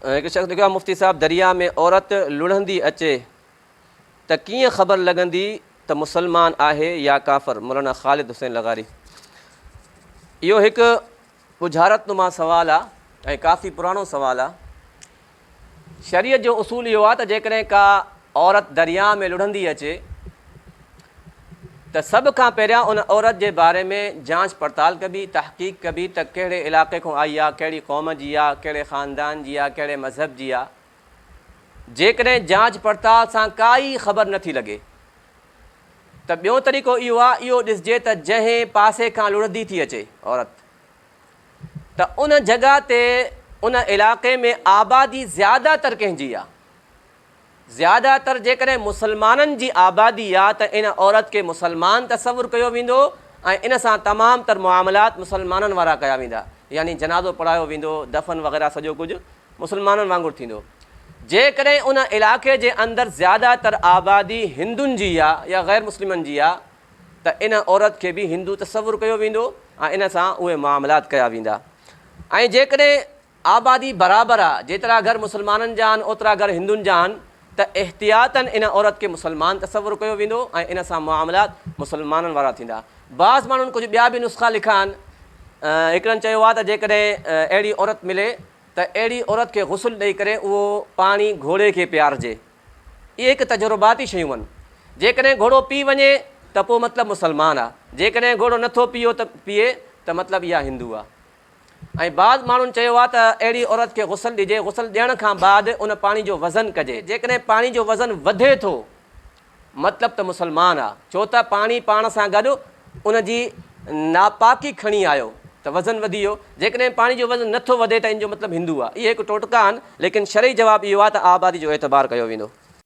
هڪ شخص لکيو آهي مفتي صاحب درياء ۾ عورت لڙهندي اچي ته ڪيئن خبر لڳندي ته مسلمان آهي يا ڪافر مولانا خالد حسين لغاري اهو هڪ ڳجهارت نما سوال آهي ۽ ڪافي پراڻو سوال آهي شريعت جو اصول اهو آهي ته جيڪڏهن ڪا عورت درياء ۾ لڙهندي اچي ته سڀ کان پهريان ان عورت جي باري ۾ جانچ پڙتال ڪبي، تحقيق ڪبي ته ڪهڙي علائقي کان آئي آ، ڪهڙي قوم جي آ، ڪهڙي خاندان جي آ، ڪهڙي مذهب جي آ. جيڪڏهن جانچ پڙتال سان ڪائي خبر نه ٿي لڳي ته ٻيو طريقو اهو آ اهو ڏسجي ته جنهن پاسي کان لڙهندي ٿي اچي عورت ته ان جڳهه تي ان علائقي ۾ آبادي زياده تر ڪنهن جي آ. زياده تر جيڪڏهن مسلمانن جي آبادي آ ته ان عورت کي مسلمان تصور ڪيو ويندو ۽ ان سان تمام تر معاملات مسلمانن وارا ڪيا ويندا يعني جنازو پڙهايو ويندو، دفن وغيره سڄو ڪجهه مسلمانن وانگر ٿيندو. جيڪڏهن ان علائقي جي اندر زياده تر آبادي هندن جي آ يا غير مسلمن جي آ ته ان عورت کي به هندو تصور ڪيو ويندو ۽ ان سان اهي معاملات ڪيا ويندا ۽ جيڪڏهن آبادي برابر آ، جيترا گهر مسلمانن جا آهن اوترا گهر هندن جا آهن ته احتياطاً ان عورت کي مسلمان تصور ڪيو ويندو ۽ ان سان معاملات مسلمانن وارا ٿيندا. بعض ماڻهن ڪجهه ٻيا به نسخا لکيا آهن. هڪڙن چيو آ ته جيڪڏهن اهڙي عورت ملي ته اهڙي عورت کي غسل ڏئي ڪري اهو پاڻي گهوڙي کي پيارجي. اهي هڪ تجرباتي شيون آهن. جيڪڏهن گهوڙو پي وڃي ته پوء مطلب مسلمان آ، جيڪڏهن گهوڙو نٿو پيئو ته پيئي ته مطلب اها هندو آ. ۽ بعض ماڻهن چيو آهي ته اهڙي عورت کي غسل ڏجي، غسل ڏيڻ کان بعد ان پاڻي جو وزن ڪجي، جيڪڏهن پاڻي جو وزن وڌي ٿو مطلب ته مسلمان آ، ڇو ته پاڻي پاڻ سان گڏ ان جي ناپاڪي کڻي آيو ته وزن وڌي ويو، جيڪڏهن پاڻي جو وزن نه ٿو وڌي ته ان جو مطلب هندو آ. اهي هڪ ٽوٽڪا آهن، ليڪن شرعي جواب اهو آهي ته آبادي جو اعتبار ڪيو ويندو.